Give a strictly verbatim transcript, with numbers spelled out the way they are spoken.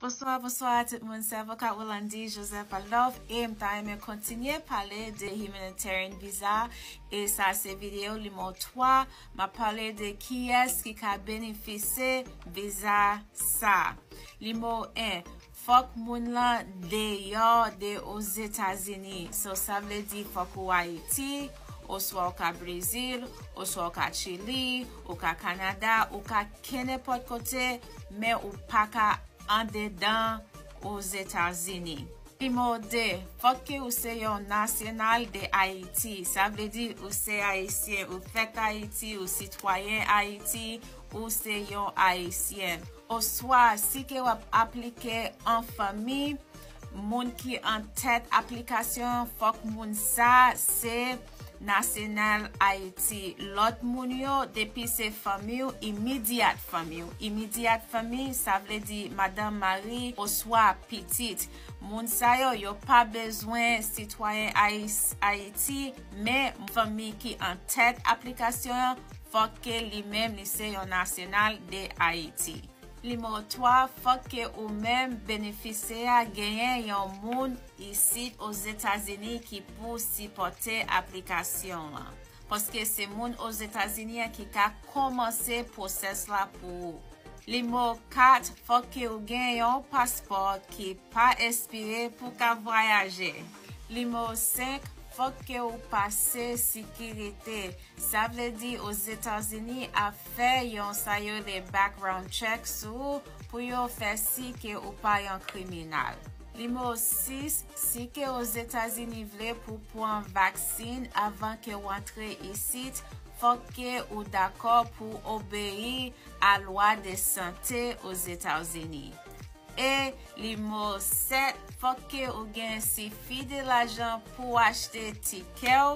Bonswa, bonswa tout moun, se avoka Rolandi Joseph Adolphe e m ta renmen kontinye pale de humanitarian visa e sa se videyo nimewo twa, m ap pale de kiyès ki ka benefisye viza sa. Nimewo en, fòk moun lan deyò de Ozetazini. So sa vle di fòk ou Ayiti, oswa ou ka Brezil, oswa ou ka Chili, ou ka Kanada, ou ka kenenpòt kote, men ou pa ka andedan Ozetazini. Nimewo de, fòk ke ou se yon nasyonal de Ayiti. Sa vle di ou se ayisyen, ou fèt Ayiti, ou sitwayen Ayiti, ou se yon ayisyen. Oswa, si ke w ap aplike an fanmi, moun ki an tèt aplikasyon, fòk moun sa se nasyonal Ayiti. Lòt moun yo, depi se fanmi w, imidyat fanmi w. Imidyat fanmi, sa vle di madanm, mari, oswa pitit. Moun sa yo, yo pa bezwen sitwayen Ayis-, Ayiti, men fanmi ki an tèt aplikasyon an, fòk ke li menm li se yon nasyonal de Ayiti. Nimewo twa, fòk ke ou menm benefisye a genyen yon moun isit Ozetazini ki pou sipòte aplikasyon an. Paske se moun Ozetazini an ki ka kòmanse pwosès la pou ou. Nimewo kat, fòk ke ou gen yon paspò ki pa espire pou ka vwayaje. Nimewo senk, fòk ke ou pase sekirite. Sa vle di Ozetazini ap fè yon sa yo rele background check sou ou pou yo fè si ke ou pa yon kriminal. Nimewo sis, si ke Ozetazini vle pou pran vaksin avan ke w antre isit, fòk ke ou dakò pou obeyi a lwa de sante Ozetazini. E nimewo sèt, fòk ke ou gen sifi de lajan pou achte tikè w